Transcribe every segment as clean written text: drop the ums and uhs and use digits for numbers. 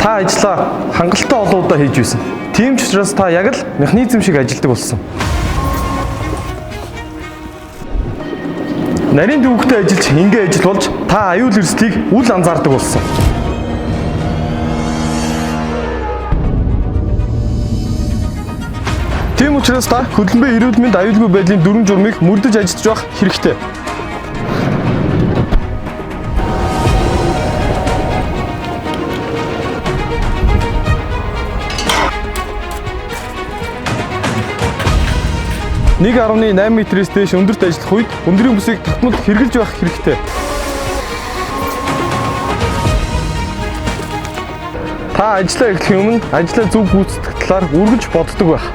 Та ажлаа хангалттай олон удаа хийж байсан. Тийм ч учраас та яг л механизм шиг ажилладаг болсон. Нарийн дүүгтэй ажиллаж ингээ ажил болж та аюул эрсдлийг үл анзаардаг болсон. Тийм учраас та хөдөлмөрийн эрүүл мэнд аюулгүй байдлын дүрэм журмыг мөрдөж ажиллаж байх хэрэгтэй. 1.8 метрээс дээш өндөрт ажиллах үед өндрийн бүсийг тогтмол хэрэгжилж байх хэрэгтэй. Та ажлаа эхлэхийн өмнө ажлаа зөв гүйцэтгэх талаар үргэлж боддог байх.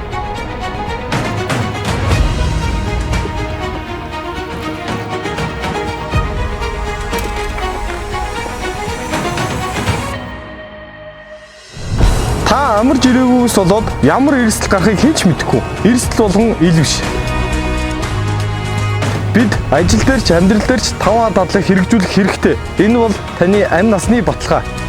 Та амарч ирээгүйгээс болоод ямар эрсдэл гарахыг хэн ч мэдэхгүй. Эрсдэл болгон ил биш. Бид ажил дээр ч амьдрал дээр ч 5А дадлыг хэрэгжүүлэх хэрэгтэй. Энэ бол таны амь насны баталгаа.